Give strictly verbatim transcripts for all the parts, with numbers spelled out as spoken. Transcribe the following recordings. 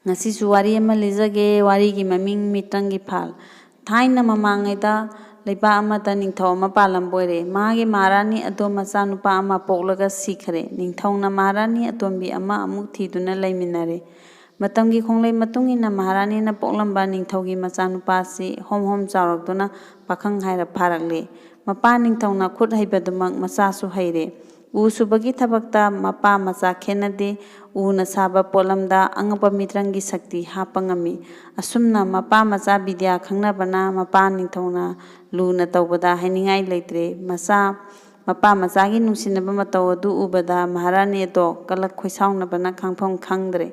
ꯉꯁꯤꯁꯨ ꯋꯥꯔꯤ ꯑꯃ ꯂꯤꯖꯒꯦ꯫ ꯋꯥꯔꯤꯒꯤ ꯃꯃꯤꯡ ꯃꯤꯇ꯭ꯔꯪꯒꯤ ꯐꯥꯜ꯫ ꯊꯥꯏꯅ ꯃꯃꯥꯡꯉꯩꯗ ꯂꯩꯕꯥꯛ ꯑꯃꯗ ꯅꯤꯡꯊꯧ ꯑꯃ ꯄꯥꯜꯂꯝꯕ ꯑꯣꯏꯔꯦ꯫ ꯃꯥꯒꯤ ꯃꯍꯥꯔꯥꯅꯤ ꯑꯗꯣ ꯃꯆꯥꯅꯨꯄꯥ ꯑꯃ ꯄꯣꯛꯂꯒ ꯁꯤꯈꯔꯦ꯫ ꯅꯤꯡꯊꯧꯅ ꯃꯍꯥꯔꯥꯅꯤ ꯑꯇꯣꯝꯕꯤ ꯑꯃ ꯑꯃꯨꯛ ꯊꯤꯗꯨꯅ ꯂꯩꯃꯤꯟꯅꯔꯦ꯫ ꯃꯇꯝꯒꯤ ꯈꯣꯡꯂꯩ ꯃꯇꯨꯡ ꯏꯟꯅ ꯃꯍꯥꯔꯥꯅꯤꯅ ꯄꯣꯛꯂꯝꯕ ꯅꯤꯡꯊꯧꯒꯤ ꯃꯆꯥꯅꯨꯄꯥ ꯑꯁꯤ ꯍꯣꯝ ꯍꯣꯝ ꯆꯥꯎꯔꯛꯇꯨꯅ ꯄꯥꯈꯪ ꯍꯥꯏꯔ ꯐꯥꯔꯛꯂꯦ꯫ ꯃꯄꯥ ꯅꯤꯡꯊꯧꯅ ꯈꯨꯠ ꯍꯩꯕꯗꯨꯃꯛ ꯃꯆꯥꯁꯨ ꯍꯩꯔꯦ꯫ ꯎ ꯁꯨꯕꯒꯤ ꯊꯕꯛꯇ ꯃꯄꯥ ꯃꯆꯥ ꯈꯦꯠꯅꯗꯦ꯫ ꯎꯅ ꯁꯥꯕ ꯄꯣꯠꯂꯝꯗ ꯑꯉꯛꯄ ꯃꯤꯇ꯭ꯔꯪꯒꯤ ꯁꯛꯇꯤ ꯍꯥꯞꯄ ꯉꯝꯃꯤ꯫ ꯑꯁꯨꯝꯅ ꯃꯄꯥ ꯃꯆꯥ ꯕꯤꯗ꯭ꯌꯥ ꯈꯪꯅꯕꯅ ꯃꯄꯥ ꯅꯤꯡꯊꯧꯅ ꯂꯨꯅ ꯇꯧꯕꯗ ꯍꯥꯏꯅꯤꯡꯉꯥꯏ ꯂꯩꯇ꯭ꯔꯦ꯫ ꯃꯆꯥ, ꯃꯄꯥ ꯃꯆꯥꯒꯤ ꯅꯨꯡꯁꯤꯅꯕ ꯃꯇꯧ ꯑꯗꯨ ꯎꯕꯗ ꯃꯍꯥꯔꯥꯅꯤ ꯑꯗꯣ ꯀꯂꯛ ꯈꯣꯏꯁꯥꯎꯅꯕꯅ ꯈꯥꯡꯐꯝ ꯈꯪꯗ꯭ꯔꯦ꯫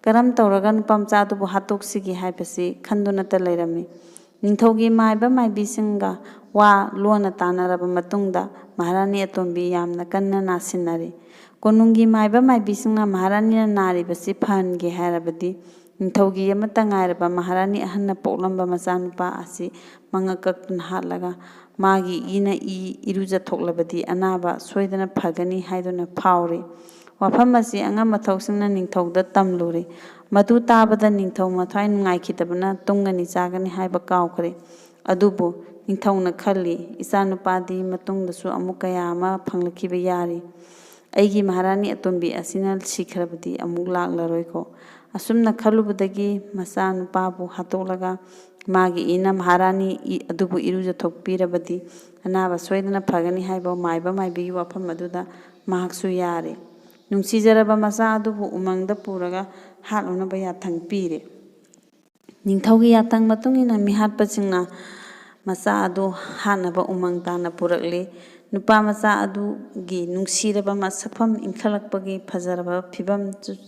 ꯀꯔꯝ ꯇꯧꯔꯒ ꯅꯨꯄꯥ ꯃꯆꯥ ꯑꯗꯨꯕꯨ ꯍꯥꯠꯇꯣꯛꯁꯤꯒꯦ ꯍꯥꯏꯕꯁꯤ ꯈꯟꯗꯨꯅꯇ ꯂꯩꯔꯝꯃꯤ꯫ ꯅꯤꯡꯊꯧꯒꯤ ꯃꯥꯏꯕ ꯃꯥꯏꯕꯤꯁꯤꯡꯒ ꯋꯥ ꯂꯣꯟꯅ ꯇꯥꯟꯅꯔꯕ ꯃꯇꯨꯡꯗ ꯃꯍꯥꯔꯥꯅꯤ ꯑꯇꯣꯝꯕꯤ ꯌꯥꯝꯅ ꯀꯟꯅ ꯅꯥꯁꯤꯟꯅꯔꯤ꯫ ꯀꯣꯅꯨꯡꯒꯤ ꯃꯥꯏꯕ ꯃꯥꯏꯕꯤꯁꯤꯡꯅ ꯃꯍꯥꯔꯥꯅꯤꯅ ꯅꯥꯔꯤꯕꯁꯤ ꯐꯍꯟꯒꯦ ꯍꯥꯏꯔꯕꯗꯤ ꯅꯤꯡꯊꯧꯒꯤ ꯑꯃꯠꯇ ꯉꯥꯏꯔꯕ ꯃꯍꯥꯔꯥꯅꯤ ꯑꯍꯟꯅ ꯄꯣꯛꯂꯝꯕ ꯃꯆꯥꯅꯨꯄꯥ ꯑꯁꯤ ꯃꯉꯛ ꯀꯛꯇꯨꯅ ꯍꯥꯠꯂꯒ ꯃꯥꯒꯤ ꯏꯅ ꯏ ꯏꯔꯨꯖꯊꯣꯛꯂꯕꯗꯤ ꯑꯅꯥꯕ ꯁꯣꯏꯗꯅ ꯐꯒꯅꯤ ꯍꯥꯏꯗꯨꯅ ꯐꯥꯎꯔꯤ꯫ ꯋꯥꯐꯝ ꯑꯁꯤ ꯑꯉꯝ ꯑꯊꯧꯁꯤꯡꯅ ꯅꯤꯡꯊꯧꯗ ꯇꯝꯂꯨꯔꯦ꯫ ꯃꯗꯨ ꯇꯥꯕꯗ ꯅꯤꯡꯊꯧ ꯃꯊ꯭ꯋꯥꯏ ꯅꯨꯡꯉꯥꯏꯈꯤꯗꯕꯅ ꯇꯨꯝꯒꯅꯤ ꯆꯥꯒꯅꯤ ꯍꯥꯏꯕ ꯀꯥꯎꯈ꯭ꯔꯦ꯫ ꯑꯗꯨꯕꯨ ꯅꯤꯡꯊꯧꯅ ꯈꯜꯂꯤ, "ꯏꯆꯥꯅꯨꯄꯥꯗꯤ ꯃꯇꯨꯡꯗꯁꯨ ꯑꯃꯨꯛ ꯀꯌꯥ ꯑꯃ ꯐꯪꯂꯛꯈꯤꯕ ꯌꯥꯔꯤ꯫ ꯑꯩꯒꯤ ꯃꯍꯥꯔꯥꯅꯤ ꯑꯇꯣꯝꯕꯤ ꯑꯁꯤꯅ ꯁꯤꯈ꯭ꯔꯕꯗꯤ ꯑꯃꯨꯛ ꯂꯥꯛꯂꯔꯣꯏꯀꯣ"꯫ ꯑꯁꯨꯝꯅ ꯈꯜꯂꯨꯕꯗꯒꯤ ꯃꯆꯥꯅꯨꯄꯥꯕꯨ ꯍꯥꯠꯇꯣꯛꯂꯒ ꯃꯥꯒꯤ ꯏꯅ ꯃꯍꯥꯔꯥꯅꯤ ꯏ-, ꯑꯗꯨꯕꯨ ꯏꯔꯨꯖꯊꯣꯛꯄꯤꯔꯕꯗꯤ ꯑꯅꯥꯕ ꯁꯣꯏꯗꯅ ꯐꯒꯅꯤ ꯍꯥꯏꯕ ꯃꯥꯏꯕ ꯃꯥꯏꯕꯤꯒꯤ ꯋꯥꯐꯝ ꯑꯗꯨꯗ ꯃꯍꯥꯛꯁꯨ ꯌꯥꯔꯦ꯫ ꯅꯨꯡꯁꯤꯖꯔꯕ ꯃꯆꯥ ꯑꯗꯨꯕꯨ ꯎꯃꯪꯗ ꯄꯨꯔꯒ ꯍꯥꯠꯂꯨꯅꯕ ꯌꯥꯊꯪ ꯄꯤꯔꯦ꯫ ꯅꯤꯡꯊꯧꯒꯤ ꯌꯥꯊꯪ ꯃꯇꯨꯡ ꯏꯟꯅ ꯃꯤꯍꯥꯠꯄꯁꯤꯡꯅ ꯃꯆꯥ ꯑꯗꯨ ꯍꯥꯠꯅꯕ ꯎꯃꯪ ꯇꯥꯅ ꯄꯨꯔꯛꯂꯤ꯫ ꯅꯨꯄꯥ ꯃꯆꯥ ꯑꯗꯨꯒꯤ ꯅꯨꯡꯁꯤꯔꯕ ꯃꯁꯛꯐꯝ, ꯏꯟꯈꯠꯂꯛꯄꯒꯤ ꯐꯖꯔꯕ ꯐꯤꯕꯝ, ꯆꯨ-,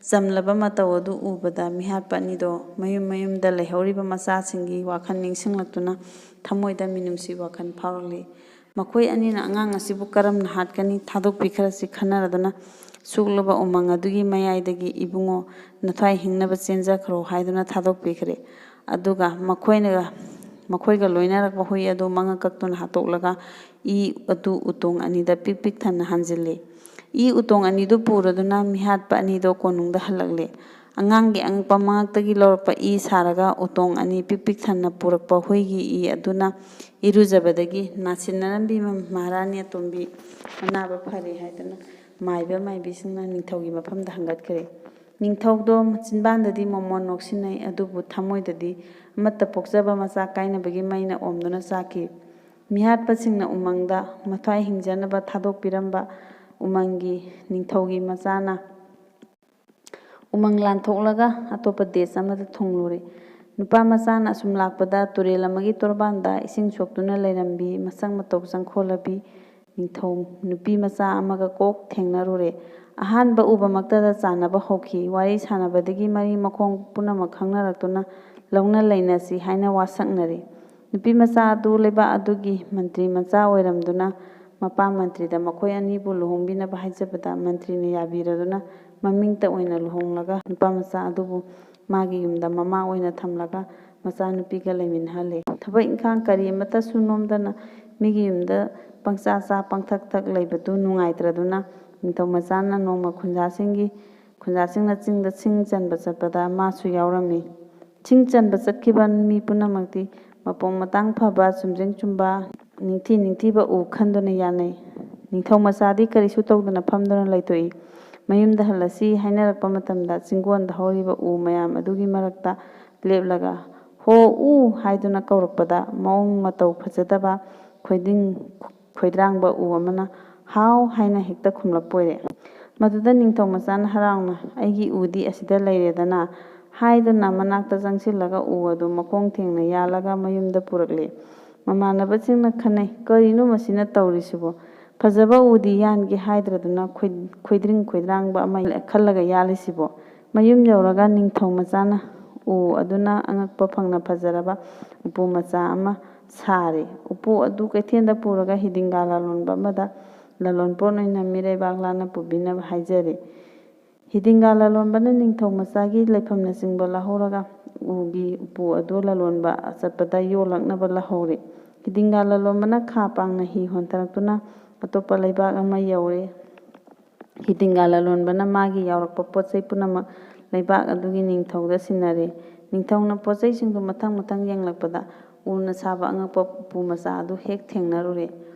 ꯆꯝꯂꯕ ꯃꯇꯧ ꯑꯗꯨ ꯎꯕꯗ ꯃꯤꯍꯥꯠꯄ ꯑꯅꯤꯗꯣ ꯃꯌꯨꯝ ꯃꯌꯨꯝꯗ ꯂꯩꯍꯧꯔꯤꯕ ꯃꯆꯥꯁꯤꯡꯒꯤ ꯋꯥꯈꯜ ꯅꯤꯡꯁꯤꯡꯂꯛꯇꯨꯅ ꯊꯃꯣꯏꯗ ꯃꯤꯅꯨꯡꯁꯤ ꯋꯥꯈꯜ ꯐꯥꯎꯔꯛꯂꯤ꯫ ꯃꯈꯣꯏ ꯑꯅꯤꯅ ꯑꯉꯥꯡ ꯑꯁꯤꯕꯨ ꯀꯔꯝꯅ ꯍꯥꯠꯀꯅꯤ? ꯊꯥꯗꯣꯛꯄꯤꯈ꯭ꯔꯁꯤ ꯈꯟꯅꯔꯗꯨꯅ ꯁꯨꯛꯂꯕ ꯎꯃꯪ ꯑꯗꯨꯒꯤ ꯃꯌꯥꯏꯗꯒꯤ "ꯏꯕꯨꯡꯉꯣ, ꯅꯊ꯭ꯋꯥꯏ ꯍꯤꯡꯅꯕ ꯆꯦꯟꯖꯈ꯭ꯔꯣ" ꯍꯥꯏꯗꯨꯅ ꯊꯥꯗꯣꯛꯄꯤꯈ꯭ꯔꯦ꯫ ꯑꯗꯨꯒ ꯃꯈꯣꯏꯅ, ꯃꯈꯣꯏꯒ ꯂꯣꯏꯅꯔꯛꯄ ꯍꯨꯏ ꯑꯗꯨ ꯃꯉꯛ ꯀꯛꯇꯨꯅ ꯍꯥꯠꯇꯣꯛꯂꯒ ꯏ ꯑꯗꯨ ꯎꯇꯣꯡ ꯑꯅꯤꯗ ꯄꯤꯛ ꯄꯤꯛ ꯊꯟꯅ ꯍꯥꯟꯖꯤꯜꯂꯤ꯫ ꯏ ꯎꯇꯣꯡ ꯑꯅꯤꯗꯨ ꯄꯨꯔꯗꯨꯅ ꯃꯤꯍꯥꯠꯄ ꯑꯅꯤꯗꯣ ꯀꯣꯅꯨꯡꯗ ꯍꯜꯂꯛꯂꯦ꯫ ꯑꯉꯥꯡꯒꯤ ꯑꯉꯛꯄ ꯃꯉꯛꯇꯒꯤ ꯂꯧꯔꯛꯄ ꯏ ꯁꯥꯔꯒ ꯎꯇꯣꯡ ꯑꯅꯤ ꯄꯤꯛ ꯄꯤꯛ ꯊꯟꯅ ꯄꯨꯔꯛꯄ ꯍꯨꯏꯒꯤ ꯏ ꯑꯗꯨꯅ ꯏꯔꯨꯖꯕꯗꯒꯤ ꯅꯥꯁꯤꯟꯅꯔꯝꯕꯤ ꯃꯍꯥꯔꯥꯅꯤ ꯑꯇꯣꯝꯕꯤ ꯑꯅꯥꯕ ꯐꯔꯦ ꯍꯥꯏꯗꯨꯅ ꯃꯥꯏꯕ ꯃꯥꯏꯕꯤꯁꯤꯡꯅ ꯅꯤꯡꯊꯧꯒꯤ ꯃꯐꯝꯗ ꯍꯪꯒꯠꯈ꯭ꯔꯦ꯫ ꯅꯤꯡꯊꯧꯗꯣ ꯆꯤꯟꯕꯥꯟꯗꯗꯤ ꯃꯣꯃꯣꯟ ꯅꯣꯛꯁꯤꯟꯅꯩ, ꯑꯗꯨꯕꯨ ꯊꯃꯣꯏꯗꯗꯤ ꯑꯃꯠꯇ ꯄꯣꯛꯆꯕ ꯃꯆꯥ ꯀꯥꯏꯅꯕꯒꯤ ꯃꯩꯅ ꯑꯣꯝꯗꯨꯅ ꯆꯥꯛꯈꯤ꯫ ꯃꯤꯍꯥꯠꯄꯁꯤꯡꯅ ꯎꯃꯪꯗ ꯃꯊ꯭ꯋꯥꯏ ꯍꯤꯡꯖꯅꯕ ꯊꯥꯗꯣꯛꯄꯤꯔꯝꯕ ꯎꯃꯪꯒꯤ ꯅꯤꯡꯊꯧꯒꯤ ꯃꯆꯥꯅ ꯎꯃꯪ ꯂꯥꯟꯊꯣꯛꯂꯒ ꯑꯇꯣꯞꯄ ꯗꯦꯁ ꯑꯃꯗ ꯊꯨꯡꯂꯨꯔꯦ꯫ ꯅꯨꯄꯥ ꯃꯆꯥꯅ ꯑꯁꯨꯝ ꯂꯥꯛꯄꯗ ꯇꯨꯔꯦꯜ ꯑꯃꯒꯤ ꯇꯣꯔꯕꯥꯟꯗ ꯏꯁꯤꯡ ꯁꯣꯛꯇꯨꯅ ꯂꯩꯔꯝꯕꯤ ꯃꯁꯛ ꯃꯇꯧ ꯆꯪꯈꯣꯜꯂꯕꯤ ꯅꯤꯡꯊꯧ ꯅꯨꯄꯤ ꯃꯆꯥ ꯑꯃꯒ ꯀꯣꯛ ꯊꯦꯡꯅꯔꯨꯔꯦ꯫ ꯑꯍꯥꯟꯕ ꯎꯕꯃꯛꯇꯗ ꯆꯥꯟꯅꯕ ꯍꯧꯈꯤ꯫ ꯋꯥꯔꯤ ꯁꯥꯟꯅꯕꯗꯒꯤ ꯃꯔꯤ ꯃꯈꯣꯡ ꯄꯨꯝꯅꯃꯛ ꯈꯪꯅꯔꯛꯇꯨꯅ ꯂꯧꯅ ꯂꯩꯅꯁꯤ ꯍꯥꯏꯅ ꯋꯥꯁꯛꯅꯔꯦ꯫ ꯅꯨꯄꯤ ꯃꯆꯥ ꯑꯗꯨ ꯂꯩꯕꯥꯛ ꯑꯗꯨꯒꯤ ꯃꯟꯇ꯭ꯔꯤ ꯃꯆꯥ ꯑꯣꯏꯔꯝꯗꯨꯅ ꯃꯄꯥ ꯃꯟꯇ꯭ꯔꯤꯗ ꯃꯈꯣꯏ ꯑꯅꯤꯕꯨ ꯂꯨꯍꯣꯡꯕꯤꯅꯕ ꯍꯥꯏꯖꯕꯗ ꯃꯟꯇ꯭ꯔꯤꯅ ꯌꯥꯕꯤꯔꯗꯨꯅ ꯃꯃꯤꯡꯇ ꯑꯣꯏꯅ ꯂꯨꯍꯣꯡꯂꯒ ꯅꯨꯄꯥ ꯃꯆꯥ ꯑꯗꯨꯕꯨ ꯃꯥꯒꯤ ꯌꯨꯝꯗ ꯃꯃꯥ ꯑꯣꯏꯅ ꯊꯝꯂꯒ ꯃꯆꯥꯅꯨꯄꯤꯒ ꯂꯩꯃꯤꯟꯅꯍꯜꯂꯦ꯫ ꯊꯕꯛ ꯏꯪꯈꯥꯡ ꯀꯔꯤ ꯑꯃꯠꯇ ꯁꯨ ꯅꯣꯝꯗꯅ ꯃꯤꯒꯤ ꯌꯨꯝꯗ ꯄꯪꯆꯥ ꯆꯥ ꯄꯪꯊꯛ ꯊꯛ ꯂꯩꯕꯗꯨ ꯅꯨꯡꯉꯥꯏꯇ꯭ꯔꯗꯨꯅ ꯅꯤꯡꯊꯧ ꯃꯆꯥꯅ ꯅꯣꯡꯃ ꯈꯨꯟꯖꯥꯁꯤꯡꯒꯤ ꯈꯨꯟꯖꯥꯁꯤꯡꯅ ꯆꯤꯡꯗ ꯁꯤꯡ ꯆꯟꯕ ꯆꯠꯄꯗ ꯃꯥꯁꯨ ꯌꯥꯎꯔꯝꯃꯤ꯫ ꯁꯤꯡ ꯆꯟꯕ ꯆꯠꯈꯤꯕ ꯃꯤ ꯄꯨꯝꯅꯃꯛꯇꯤ ꯃꯄꯣꯡ ꯃꯇꯥꯡ ꯐꯕ, ꯆꯨꯝꯖꯤꯡ ꯆꯨꯝꯕ, ꯅꯤꯡꯊꯤ ꯅꯤꯡꯊꯤꯕ ꯎ ꯈꯟꯗꯨꯅ ꯌꯥꯅꯩ꯫ ꯅꯤꯡꯊꯧ ꯃꯆꯥꯗꯤ ꯀꯔꯤꯁꯨ ꯇꯧꯗꯅ ꯐꯝꯗꯨꯅ ꯂꯩꯊꯣꯛꯏ꯫ ꯃꯌꯨꯝꯗ ꯍꯜꯂꯁꯤ ꯍꯥꯏꯅꯔꯛꯄ ꯃꯇꯝꯗ ꯆꯤꯡꯒꯣꯟꯗ ꯍꯧꯔꯤꯕ ꯎ ꯃꯌꯥꯝ ꯑꯗꯨꯒꯤ ꯃꯔꯛꯇ ꯂꯦꯞꯂꯒ "ꯍꯣ ꯎ" ꯍꯥꯏꯗꯨꯅ ꯀꯧꯔꯛꯄꯗ ꯃꯑꯣꯡ ꯃꯇꯧ ꯐꯖꯗꯕ ꯈꯣꯏꯗꯤꯡ ꯈꯣꯏꯗ꯭ꯔꯥꯡꯕ ꯎ ꯑꯃꯅ "ꯍꯥꯎ" ꯍꯥꯏꯅ ꯍꯦꯛꯇ ꯈꯨꯝꯂꯛꯄ ꯑꯣꯏꯔꯦ꯫ ꯃꯗꯨꯗ ꯅꯤꯡꯊꯧ ꯃꯆꯥꯅ ꯍꯔꯥꯎꯅ "ꯑꯩꯒꯤ ꯎꯗꯤ ꯑꯁꯤꯗ ꯂꯩꯔꯦꯗꯅ" ꯍꯥꯏꯗꯨꯅ ꯃꯅꯥꯛꯇ ꯆꯪꯁꯤꯜꯂꯒ ꯎ ꯑꯗꯨ ꯃꯈꯣꯡ ꯊꯦꯡꯅ ꯌꯥꯜꯂꯒ ꯃꯌꯨꯝꯗ ꯄꯨꯔꯛꯂꯦ꯫ ꯃꯃꯥꯟꯅꯕꯁꯤꯡꯅ ꯈꯟꯅꯩ, "ꯀꯔꯤꯅꯣ ꯃꯁꯤꯅ ꯇꯧꯔꯤꯁꯤꯕꯣ? ꯐꯖꯕ ꯎꯗꯤ ꯌꯥꯟꯒꯦ ꯍꯥꯏꯗ꯭ꯔꯗꯨꯅ ꯈꯣꯏ-, ꯈꯣꯏꯗ꯭ꯔꯤꯡ ꯈꯣꯏꯗ꯭ꯔꯥꯡꯕ ꯑꯃ ꯈꯜꯂꯒ ꯌꯥꯜꯂꯤꯁꯤꯕꯣ?" ꯃꯌꯨꯝ ꯌꯧꯔꯒ ꯅꯤꯡꯊꯧ ꯃꯆꯥꯅ ꯎ ꯑꯗꯨꯅ ꯑꯉꯛꯄ ꯐꯪꯅ ꯐꯖꯔꯕ ꯎꯄꯨ ꯃꯆꯥ ꯑꯃ ꯁꯥꯔꯦ꯫ ꯎꯄꯨ ꯑꯗꯨ ꯀꯩꯊꯦꯜꯗ ꯄꯨꯔꯒ ꯍꯤꯗꯤꯡꯒꯥ ꯂꯂꯣꯟꯕ ꯑꯃꯗ ꯂꯂꯣꯟꯄꯣꯠ ꯑꯣꯏꯅ ꯃꯤꯔꯩꯕꯥꯛ ꯂꯥꯟꯅ ꯄꯨꯕꯤꯅꯕ ꯍꯥꯏꯖꯔꯦ꯫ ꯍꯤꯗꯤꯡꯒꯥ ꯂꯂꯣꯟꯕꯅ ꯅꯤꯡꯊꯧ ꯃꯆꯥꯒꯤ ꯂꯩꯐꯝꯅꯆꯤꯡꯕ ꯂꯧꯍꯧꯔꯒ ꯎꯒꯤ ꯎꯄꯨ ꯑꯗꯨ ꯂꯂꯣꯟꯕ ꯆꯠꯄꯗ ꯌꯣꯜꯂꯛꯅꯕ ꯂꯧꯍꯧꯔꯦ꯫ ꯍꯤꯗꯤꯡꯒꯥ ꯂꯂꯣꯟꯕꯅ ꯈꯥ ꯄꯥꯡꯅ ꯍꯤ ꯍꯣꯟꯊꯔꯛꯇꯨꯅ ꯑꯇꯣꯞꯄ ꯂꯩꯕꯥꯛ ꯑꯃ ꯌꯧꯔꯦ꯫ ꯍꯤꯗꯤꯡꯒꯥ ꯂꯂꯣꯟꯕꯅ ꯃꯥꯒꯤ ꯌꯥꯎꯔꯛꯄ ꯄꯣꯠ ꯆꯩ ꯄꯨꯝꯅꯃꯛ ꯂꯩꯕꯥꯛ ꯑꯗꯨꯒꯤ ꯅꯤꯡꯊꯧꯗ ꯁꯤꯟꯅꯔꯦ꯫ ꯅꯤꯡꯊꯧꯅ ꯄꯣꯠ ꯆꯩꯁꯤꯡꯗꯨ ꯃꯊꯪ ꯃꯊꯪ ꯌꯦꯡꯂꯛꯄꯗ ꯎꯅ ꯁꯥꯕ ꯑꯉꯛꯄ ꯎꯄꯨ ꯃꯆꯥ ꯑꯗꯨ ꯍꯦꯛ ꯊꯦꯡꯅꯔꯨꯔꯦ꯫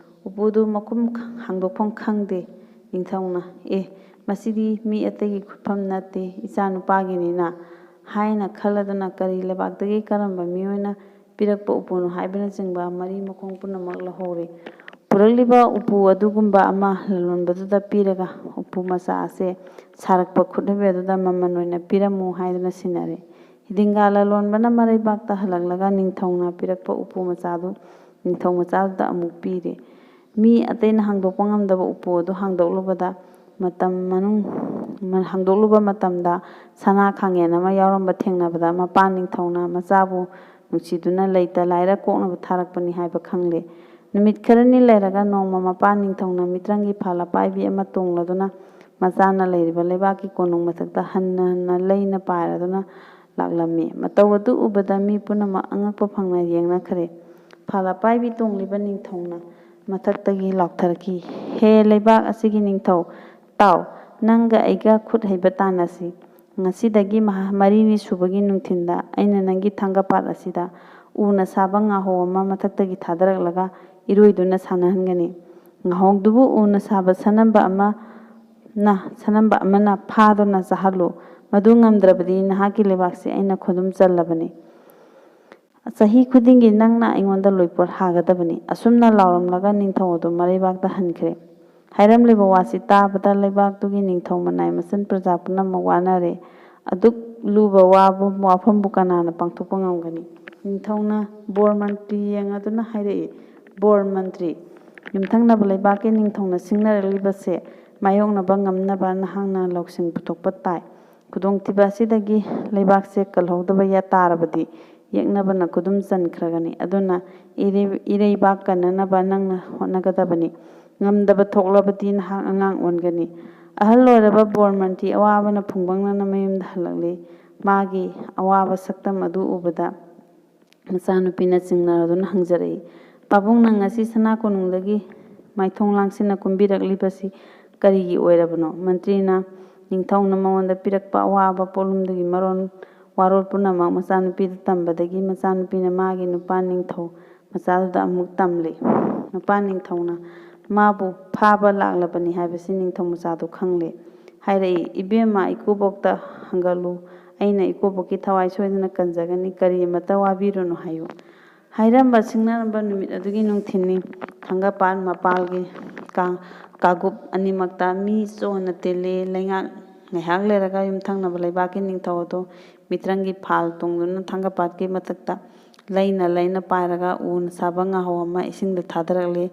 ꯎꯄꯨꯗꯨ ꯃꯈꯨꯝ ꯍꯥꯡꯗꯣꯛꯐꯝ ꯈꯪꯗꯦ꯫ ꯅꯤꯡꯊꯧꯅ, "ꯑꯦ, ꯃꯁꯤꯗꯤ ꯃꯤ ꯑꯇꯩꯒꯤ ꯈꯨꯠꯐꯝ ꯅꯠꯇꯦ, ꯏꯆꯥꯅꯨꯄꯥꯒꯤꯅꯤꯅ" ꯍꯥꯏꯅ ꯈꯜꯂꯗꯨꯅ ꯀꯔꯤ ꯂꯩꯕꯥꯛꯇꯒꯤ ꯀꯔꯝꯕ ꯃꯤꯑꯣꯏꯅ ꯄꯤꯔꯛꯄ ꯎꯄꯨꯅꯣ ꯍꯥꯏꯕꯅꯆꯤꯡꯕ ꯃꯔꯤ ꯃꯈꯣꯡ ꯄꯨꯝꯅꯃꯛ ꯂꯧꯍꯧꯔꯦ꯫ ꯄꯨꯔꯛꯂꯤꯕ ꯎꯄꯨ ꯑꯗꯨꯒꯨꯝꯕ ꯑꯃ ꯂꯂꯣꯟꯕꯗꯨꯗ ꯄꯤꯔꯒ ꯎꯄꯨ ꯃꯆꯥ ꯑꯁꯦ ꯁꯥꯔꯛꯄ ꯈꯨꯠꯍꯩꯕꯤ ꯑꯗꯨꯗ ꯃꯃꯜ ꯑꯣꯏꯅ ꯄꯤꯔꯝꯃꯨ ꯍꯥꯏꯗꯨꯅ ꯁꯤꯟꯅꯔꯦ꯫ ꯍꯤꯗꯤꯡꯒꯥ ꯂꯂꯣꯟꯕꯅ ꯃꯔꯩꯕꯥꯛꯇ ꯍꯜꯂꯛꯂꯒ ꯅꯤꯡꯊꯧꯅ ꯄꯤꯔꯛꯄ ꯎꯄꯨ ꯃꯆꯥꯗꯨ ꯅꯤꯡꯊꯧ ꯃꯆꯥꯗꯨꯗ ꯑꯃꯨꯛ ꯄꯤꯔꯦ꯫ ꯃꯤ ꯑꯇꯩꯅ ꯍꯥꯡꯗꯣꯛꯄ ꯉꯝꯗꯕ ꯎꯄꯨ ꯑꯗꯨ ꯍꯥꯡꯗꯣꯛꯂꯨꯕꯗ ꯃꯇꯝ ꯃꯅꯨꯡ, ꯍꯥꯡꯗꯣꯛꯂꯨꯕ ꯃꯇꯝꯗ ꯁꯅꯥ ꯈꯥꯡꯉꯦꯟ ꯑꯃ ꯌꯥꯎꯔꯝꯕ ꯊꯦꯡꯅꯕꯗ ꯃꯄꯥ ꯅꯤꯡꯊꯧꯅ ꯃꯆꯥꯕꯨ ꯅꯨꯡꯁꯤꯗꯨꯅ ꯂꯩꯇ ꯂꯥꯏꯔ ꯀꯣꯛꯅꯕ ꯊꯥꯔꯛꯄꯅꯤ ꯍꯥꯏꯕ ꯈꯪꯂꯦ꯫ ꯅꯨꯃꯤꯠ ꯈꯔꯅꯤ ꯂꯩꯔꯒ ꯅꯣꯡꯃ ꯃꯄꯥ ꯅꯤꯡꯊꯧꯅ ꯃꯤꯇ꯭ꯔꯪꯒꯤ ꯐꯥꯜ ꯑꯄꯥꯏꯕꯤ ꯑꯃ ꯇꯣꯡꯂꯗꯨꯅ ꯃꯆꯥꯅ ꯂꯩꯔꯤꯕ ꯂꯩꯕꯥꯛꯀꯤ ꯀꯣꯅꯨꯡ ꯃꯊꯛꯇ ꯍꯟꯅ ꯍꯟꯅ ꯂꯩꯅ ꯄꯥꯏꯔꯗꯨꯅ ꯂꯥꯛꯂꯝꯃꯤ꯫ ꯃꯇꯧ ꯑꯗꯨ ꯎꯕꯗ ꯃꯤ ꯄꯨꯝꯅꯃꯛ ꯑꯉꯛꯄ ꯐꯪꯅ ꯌꯦꯡꯅꯈ꯭ꯔꯦ꯫ ꯐꯥꯜ ꯑꯄꯥꯏꯕꯤ ꯇꯣꯡꯂꯤꯕ ꯅꯤꯡꯊꯧꯅ ꯃꯊꯛꯇꯒꯤ ꯂꯥꯎꯊꯔꯛꯈꯤ, "ꯍꯦ ꯂꯩꯕꯥꯛ ꯑꯁꯤꯒꯤ ꯅꯤꯡꯊꯧ, ꯇꯥꯎ, ꯅꯪꯒ ꯑꯩꯒ ꯈꯨꯠ ꯍꯩꯕ ꯇꯥꯟꯅꯁꯤ꯫ ꯉꯁꯤꯗꯒꯤ ꯃꯍꯥ-, ꯃꯔꯤꯅꯤ ꯁꯨꯕꯒꯤ ꯅꯨꯡꯊꯤꯟꯗ ꯑꯩꯅ ꯅꯪꯒꯤ ꯊꯥꯡꯒꯄꯥꯠ ꯑꯁꯤꯗ ꯎꯅ ꯁꯥꯕ ꯉꯥꯍꯧ ꯑꯃ ꯃꯊꯛꯇꯒꯤ ꯊꯥꯗꯔꯛꯂꯒ ꯏꯔꯣꯏꯗꯨꯅ ꯁꯥꯟꯅꯍꯟꯒꯅꯤ꯫ ꯉꯥꯍꯧꯗꯨꯕꯨ ꯎꯅ ꯁꯥꯕ ꯁꯅꯝꯕ ꯑꯃꯅ, ꯁꯅꯝꯕ ꯑꯃꯅ ꯐꯥꯗꯨꯅ ꯆꯥꯍꯜꯂꯨ꯫ ꯃꯗꯨ ꯉꯝꯗ꯭ꯔꯕꯗꯤ ꯅꯍꯥꯛꯀꯤ ꯂꯩꯕꯥꯛꯁꯤ ꯑꯩꯅ ꯈꯨꯗꯨꯝ ꯆꯜꯂꯕꯅꯤ꯫ ꯆꯍꯤ ꯈꯨꯗꯤꯡꯒꯤ ꯅꯪꯅ ꯑꯩꯉꯣꯟꯗ ꯂꯣꯏꯄꯣꯠ ꯍꯥꯒꯗꯕꯅꯤ꯫" ꯑꯁꯨꯝꯅ ꯂꯥꯎꯔꯝꯂꯒ ꯅꯤꯡꯊꯧ ꯑꯗꯨ ꯃꯔꯩꯕꯥꯛꯇ ꯍꯟꯈ꯭ꯔꯦ꯫ ꯍꯥꯏꯔꯝꯂꯤꯕ ꯋꯥꯁꯤ ꯇꯥꯕꯗ ꯂꯩꯕꯥꯛꯇꯨꯒꯤ ꯅꯤꯡꯊꯧ ꯃꯅꯥꯏ ꯃꯆꯟ ꯄ꯭ꯔꯖꯥ ꯄꯨꯝꯅꯃꯛ ꯋꯥꯅꯔꯦ꯫ ꯑꯗꯨꯛ ꯂꯨꯕ ꯋꯥꯕꯨ, ꯋꯥꯐꯝꯕꯨ ꯀꯅꯥꯅ ꯄꯥꯡꯊꯣꯛꯄ ꯉꯝꯒꯅꯤ? ꯅꯤꯡꯊꯧꯅ ꯕꯣꯔ ꯃꯟꯇ꯭ꯔꯤ ꯌꯦꯡꯂꯗꯨꯅ ꯍꯥꯏꯔꯛꯏ, "ꯕꯣꯔ ꯃꯟꯇ꯭ꯔꯤ, ꯌꯨꯝꯊꯪꯅꯕ ꯂꯩꯕꯥꯛꯀꯤ ꯅꯤꯡꯊꯧꯅ ꯁꯤꯡꯅꯔꯛꯂꯤꯕꯁꯦ ꯃꯥꯌꯣꯛꯅꯕ ꯉꯝꯅꯕ ꯅꯍꯥꯛꯅ ꯂꯧꯁꯤꯡ ꯄꯨꯊꯣꯛꯄ ꯇꯥꯏ꯫ ꯈꯨꯗꯣꯡꯊꯤꯕ ꯑꯁꯤꯗꯒꯤ ꯂꯩꯕꯥꯛꯁꯦ ꯀꯜꯍꯧꯗꯕ ꯌꯥ-, ꯇꯥꯔꯕꯗꯤ ꯌꯦꯛꯅꯕꯅ ꯈꯨꯗꯨꯝ ꯆꯟꯈ꯭ꯔꯒꯅꯤ꯫ ꯑꯗꯨꯅ ꯏꯔꯩ-, ꯏꯔꯩꯕꯥꯛ ꯀꯟꯅꯅꯕ ꯅꯪꯅ ꯍꯣꯠꯅꯒꯗꯕꯅꯤ꯫ ꯉꯝꯗꯕ ꯊꯣꯛꯂꯕꯗꯤ ꯅꯍꯥꯛ ꯑꯉꯥꯡ ꯑꯣꯟꯒꯅꯤ꯫" ꯑꯍꯜ ꯑꯣꯏꯔꯕ ꯕꯣꯔ ꯃꯟꯇ꯭ꯔꯤ ꯑꯋꯥꯕꯅ ꯐꯨꯡꯕꯪꯅꯅ ꯃꯌꯨꯝꯗ ꯍꯜꯂꯛꯂꯤ꯫ ꯃꯥꯒꯤ ꯑꯋꯥꯕ ꯁꯛꯇꯝ ꯑꯗꯨ ꯎꯕꯗ ꯃꯆꯥꯅꯨꯄꯤꯅ ꯆꯤꯡꯅꯗꯨꯅ ꯍꯪꯖꯔꯛꯏ, "ꯄꯥꯕꯨꯡꯅ ꯉꯁꯤ ꯁꯅꯥ ꯀꯣꯅꯨꯡꯗꯒꯤ ꯃꯥꯏꯊꯣꯡ ꯂꯥꯡꯁꯤꯟꯅ ꯀꯨꯝꯕꯤꯔꯛꯂꯤꯕꯁꯤ ꯀꯔꯤꯒꯤ ꯑꯣꯏꯔꯕꯅꯣ?" ꯃꯟꯇ꯭ꯔꯤꯅ, ꯅꯤꯡꯊꯧꯅ ꯃꯉꯣꯟꯗ ꯄꯤꯔꯛꯄ ꯑꯋꯥꯕ ꯄꯣꯠꯂꯨꯝꯗꯨꯒꯤ ꯃꯔꯣꯟ ꯋꯥꯔꯣꯜ ꯄꯨꯝꯅꯃꯛ ꯃꯆꯥꯅꯨꯄꯤꯗ ꯇꯝꯕꯗꯒꯤ ꯃꯆꯥꯅꯨꯄꯤꯅ ꯃꯥꯒꯤ ꯅꯨꯄꯥ ꯅꯤꯡꯊꯧ ꯃꯆꯥꯗꯨꯗ ꯑꯃꯨꯛ ꯇꯝꯂꯤ꯫ ꯅꯨꯄꯥ ꯅꯤꯡꯊꯧꯅ ꯃꯥꯕꯨ ꯐꯥꯕ ꯂꯥꯛꯂꯕꯅꯤ ꯍꯥꯏꯕꯁꯤ ꯅꯤꯡꯊꯧ ꯃꯆꯥꯗꯨ ꯈꯪꯂꯦ꯫ ꯍꯥꯏꯔꯛꯏ, "ꯏꯕꯦꯝꯃ, ꯏꯀꯨꯕꯣꯛꯇ ꯍꯪꯒꯠꯂꯨ꯫ ꯑꯩꯅ ꯏꯀꯨꯕꯣꯛꯀꯤ ꯊꯋꯥꯏ ꯁꯣꯏꯗꯅ ꯀꯟꯖꯒꯅꯤ꯫ ꯀꯔꯤ ꯑꯃꯠꯇ ꯋꯥꯕꯤꯔꯨꯅꯨ ꯍꯥꯏꯌꯨ"꯫ ꯍꯥꯏꯔꯝꯕ ꯁꯤꯡꯅꯔꯝꯕ ꯅꯨꯃꯤꯠ ꯑꯗꯨꯒꯤ ꯅꯨꯡꯊꯤꯜꯅꯤ꯫ ꯊꯥꯡꯒꯄꯥꯠ ꯃꯄꯥꯜꯒꯤ ꯀꯥ-, ꯀꯥꯡꯒꯨꯞ ꯑꯅꯤꯃꯛꯇ ꯃꯤ ꯆꯣꯟꯅ ꯇꯤꯜꯂꯤ꯫ ꯂꯩꯉꯥꯛ ꯉꯥꯏꯍꯥꯛ ꯂꯩꯔꯒ ꯌꯨꯝꯊꯪꯅꯕ ꯂꯩꯕꯥꯛꯀꯤ ꯅꯤꯡꯊꯧ ꯑꯗꯨ ꯃꯤꯇ꯭ꯔꯪꯒꯤ ꯐꯥꯜ ꯇꯣꯡꯗꯨꯅ ꯊꯥꯡꯒꯄꯥꯠꯀꯤ ꯃꯊꯛꯇ ꯂꯩꯅ ꯂꯩꯅ ꯄꯥꯏꯔꯒ ꯎꯅ ꯁꯥꯕ ꯉꯥꯍꯧ ꯑꯃ ꯏꯁꯤꯡꯗ ꯊꯥꯗꯔꯛꯂꯤ꯫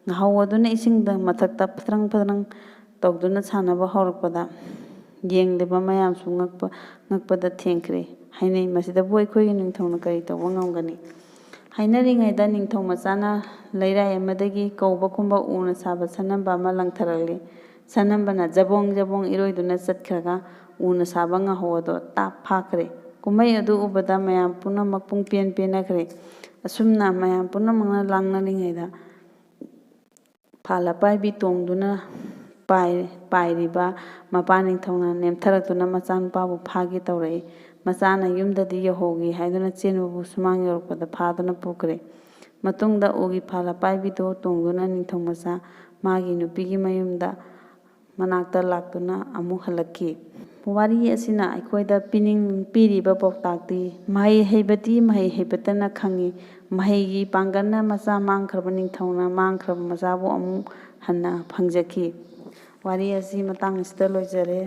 ꯉꯥꯍꯧ ꯑꯗꯨꯅ ꯏꯁꯤꯡꯗ ꯃꯊꯛꯇ ꯐꯗ꯭ꯔꯪ ꯐꯗ꯭ꯔꯪ ꯇꯧꯗꯨꯅ ꯁꯥꯟꯅꯕ ꯍꯧꯔꯛꯄꯗ ꯌꯦꯡꯂꯤꯕ ꯃꯌꯥꯝꯁꯨ ꯉꯛꯄ, ꯉꯛꯄꯗ ꯊꯦꯡꯈ꯭ꯔꯦ꯫ ꯍꯥꯏꯅꯩ, ꯃꯁꯤꯗꯕꯨ ꯑꯩꯈꯣꯏꯒꯤ ꯅꯤꯡꯊꯧꯅ ꯀꯔꯤ ꯇꯧꯕ ꯉꯝꯒꯅꯤ? ꯍꯥꯏꯅꯔꯤꯉꯩꯗ ꯅꯤꯡꯊꯧ ꯃꯆꯥꯅ ꯂꯩꯔꯥꯏ ꯑꯃꯗꯒꯤ ꯀꯧꯕ ꯈꯨꯝꯕ ꯎꯅ ꯁꯥꯕ ꯁꯅꯝꯕ ꯑꯃ ꯂꯪꯊꯔꯛꯂꯤ꯫ ꯁꯅꯝꯕꯅ ꯖꯕꯣꯡ ꯖꯕꯣꯡ ꯏꯔꯣꯏꯗꯨꯅ ꯆꯠꯈ꯭ꯔꯒ ꯎꯅ ꯁꯥꯕ ꯉꯥꯍꯧ ꯑꯗꯣ ꯇꯥꯞ ꯐꯥꯈ꯭ꯔꯦ꯫ ꯀꯨꯝꯍꯩ ꯑꯗꯨ ꯎꯕꯗ ꯃꯌꯥꯝ ꯄꯨꯝꯅꯃꯛ ꯄꯨꯡꯄꯦꯟ ꯄꯦꯟꯅꯈ꯭ꯔꯦ꯫ ꯑꯁꯨꯝꯅ ꯃꯌꯥꯝ ꯄꯨꯝꯅꯃꯛꯅ ꯂꯥꯡꯅꯔꯤꯉꯩꯗ ꯐꯥꯜ ꯑꯄꯥꯏꯕꯤ ꯇꯣꯡꯗꯨꯅ ꯄꯥꯏ-, ꯄꯥꯏꯔꯤꯕ ꯃꯄꯥ ꯅꯤꯡꯊꯧꯅ ꯅꯦꯝꯊꯔꯛꯇꯨꯅ ꯃꯆꯥꯅꯨꯄꯥꯕꯨ ꯐꯥꯒꯦ ꯇꯧꯔꯛꯏ꯫ ꯃꯆꯥꯅ ꯌꯨꯝꯗꯗꯤ ꯌꯧꯍꯧꯒꯦ ꯍꯥꯏꯗꯨꯅ ꯆꯦꯟꯕꯕꯨ ꯁꯨꯃꯥꯡ ꯌꯧꯔꯛꯄꯗ ꯐꯥꯗꯨꯅ ꯄꯨꯈ꯭ꯔꯦ꯫ ꯃꯇꯨꯡꯗ ꯎꯒꯤ ꯐꯥꯜ ꯑꯄꯥꯏꯕꯤꯗꯨ ꯇꯣꯡꯗꯨꯅ ꯅꯤꯡꯊꯧ ꯃꯆꯥ ꯃꯥꯒꯤ ꯅꯨꯄꯤꯒꯤ ꯃꯌꯨꯝꯗ ꯃꯅꯥꯛꯇ ꯂꯥꯛꯇꯨꯅ ꯑꯃꯨꯛ ꯍꯜꯂꯛꯈꯤ꯫ ꯋꯥꯔꯤ ꯑꯁꯤꯅ ꯑꯩꯈꯣꯏꯗ ꯄꯤꯅꯤꯡ-, ꯄꯤꯔꯤꯕ ꯄꯥꯎꯇꯥꯛꯇꯤ, ꯃꯍꯩ ꯍꯩꯕꯗꯤ ꯃꯍꯩ ꯍꯩꯕꯇꯅ ꯈꯪꯉꯤ, ꯃꯍꯩꯒꯤ ꯄꯥꯡꯒꯜꯅ ꯃꯆꯥ ꯃꯥꯡꯈ꯭ꯔꯕ ꯅꯤꯡꯊꯧꯅ ꯃꯥꯡꯈ꯭ꯔꯕ ꯃꯆꯥꯕꯨ ꯑꯃꯨꯛ ꯍꯟꯅ ꯐꯪꯖꯈꯤ꯫ ꯋꯥꯔꯤ ꯑꯁꯤ ꯃꯇꯥꯡ ꯑꯁꯤꯗ ꯂꯣꯏꯖꯔꯦ꯫